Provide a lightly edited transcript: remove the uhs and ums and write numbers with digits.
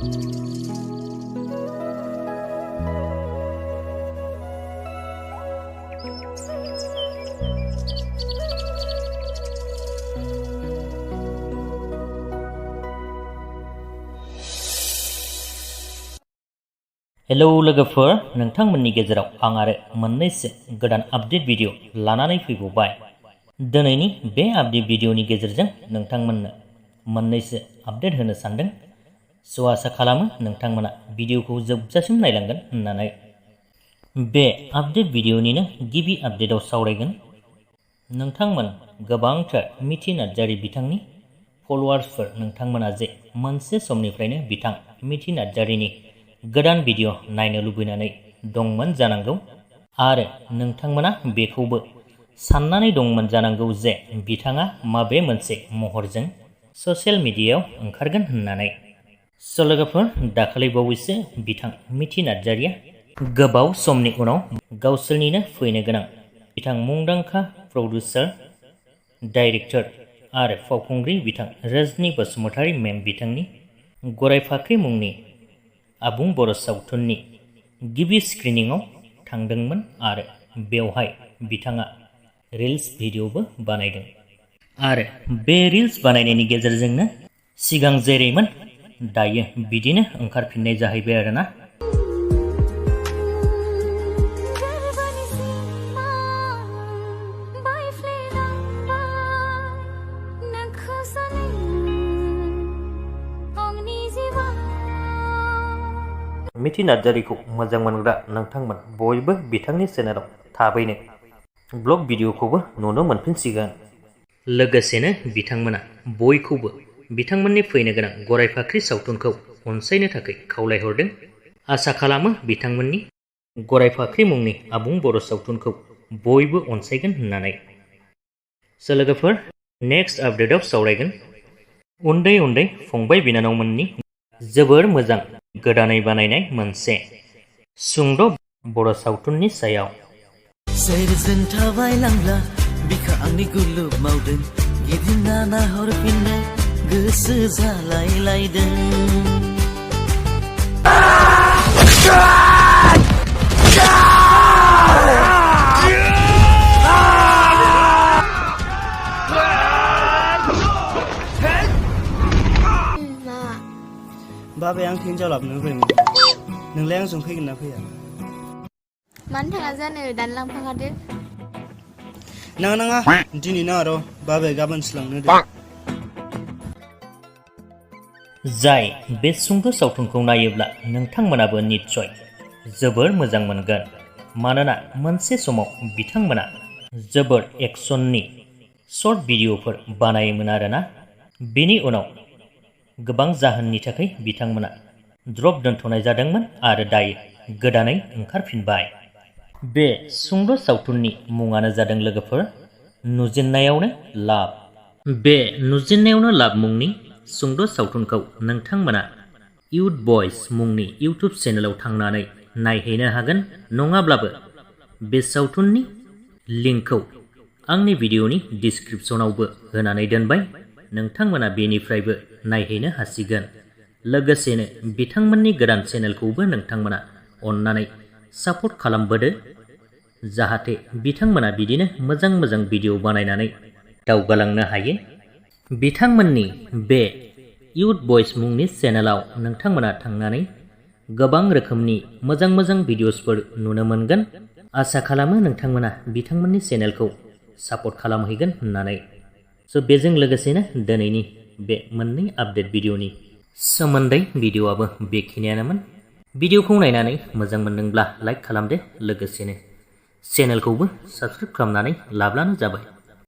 Hello लोगोफोर, नोंथांमोननि गेजेराव आं आरो मोननैसो गोदान आपडेट भिडिअ लानानै फैबावबाय। दिनैनि बे आपडेट भिडिअनि गेजेरजों नोंथांमोननो मोननैसो आपडेट होनो सानदों। स' आसा खालामो नोंथांमोना भिडिअखौ जोबजासिम नायलांगोन होननानै। बे आपडेट भिडिअनिनो गिबि आपडेटआव सावरायगोन नोंथांमोन गोबांथार मिथि नार्जारी बिथांनि फलोवार्सफोर नोंथांमोना जे मोनसे समनिफ्रायनो बिथां मिथि नार्जारीनि गोदान भिडिअ नायनो लुबैनानै दंमोन जानांगौ आरो नोंथांमोना बेखौबो साननानै दंमोन जानांगौ जे बिथाङा माबे मोनसे महरजों ससियेल मिडियायाव ओंखारगोन होननानै। स' लोगोफोर, दाखालि बावैसो बिथां मिथि नार्जारीया गोबाव समनि उनाव गावसोरनिनो फैनो गोनां बिथां मुंदांखा प्रडिउसार, डाइरेक्टर आरो फावखुंग्रि बिथां रजनी बसुमतारी मेम बिथांनि गराय फाख्रि मुंनि आबुं बर' सावथुननि गिबि स्क्रिनिंआव थांदोंमोन आरो बेवहाय बिथाङा रिल्स भिडिअबो बानायदों आरो बे रिल्स बानायनायनि गेजेरजोंनो सिगां जेरैमोन दायो बिदिनो ओंखारफिननाय जाहैबाय आरोना। मिथि नार्जारीखौ मोजां मोनग्रा नोंथांमोन बयबो बिथांनि चेनेलाव थाबैनो ब्लग भिडिअखौबो नुनो मोनफिनसिगोन। लोगोसेनो बिथांमोना बयखौबो बिथांमोननि फैनो गोनां गराय फाख्रि सावथुनखौ अनसायनो थाखाय खावलायहरदों। आसा खालामो बिथांमोननि गराय फाख्रि मुंनि आबुं बर' सावथुनखौ बयबो अनसायगोन होननानै। स' लोगोफोर, नेक्स्ट आपडेटआव सावरायगोन उन्दै उन्दै फंबाय बिनानावमोननि जोबोर मोजां गोदानै बानायनाय मोनसे सुंद' बर' सावथुननि सायाव। सोरजों थाबायलांब्ला बिखा आंनि गुलुब मावदों, गिदिंना नाहरफिननो गोसो जालायलायदों। बाबाया आंखौ हिन्जाव लाबोनो फैयोमोन, नोंलाय आंजों फैगोन ना फैया? मानो थाङा जानो, दानो लांफाखादो। नाङा दिनै नाङा र', बाबाया गाबोनसो लांनो होदों। जाय बे सुंद' सावथुनखौ नायोब्ला नोंथांमोनाबो निस्सय जोबोर मोजां मोनगोन, मानोना मोनसे समाव बिथांमोना जोबोर एक्सननि शर्ट भिडिअफोर बानायोमोन आरोना। बेनि उनाव गोबां जाहोननि थाखाय बिथांमोना द्रप दोनथ'नाय जादोंमोन आरो दायो गोदानै ओंखारफिनबाय। बे सुंद' सावथुननि मुङानो जादों लोगोफोर नुजेन्नायावनो लाभ। बे नुजेन्नायावनो लाभ मुंनि सुंद' सावथुनखौ नोंथांमोना इउथ बयस मुंनि इउटुब चेनेलाव थांनानै नायहैनो हागोन, नङाब्लाबो बे सावथुननि लिंकखौ आंनि भिडिअनि डिसक्रिपसनावबो होनानै दोनबाय, नोंथांमोना बेनिफ्रायबो नायहैनो हासिगोन। लोगोसेनो बिथांमोननि गोदान चेनेलखौबो नोंथांमोना अननानै सापर्ट खालामबोदो, जाहाथे बिथांमोना बिदिनो मोजां मोजां भिडिअ बानायनानै दावगालांनो हायो। बिथांमोननि बे इउथ बयस मुंनि चेनेलाव नोंथांमोना थांनानै गोबां रोखोमनि मोजां मोजां भिडिअसफोर नुनो मोनगोन। आसा खालामो नोंथांमोना बिथांमोननि चेनेलखौ सापर्ट खालामहैगोन होननानै। स' बेजों लोगोसेनो दिनैनि बे मोननै आपडेट भिडिअनि सोमोन्दै भिडिअआबो बेखिनियानोमोन। भिडिअखौ नायनानै मोजां मोनदोंब्ला लाइक खालामदो, लोगोसेनो चेनेलखौबो साबस्क्राइब खालामनानै लाब्लानो जाबाय।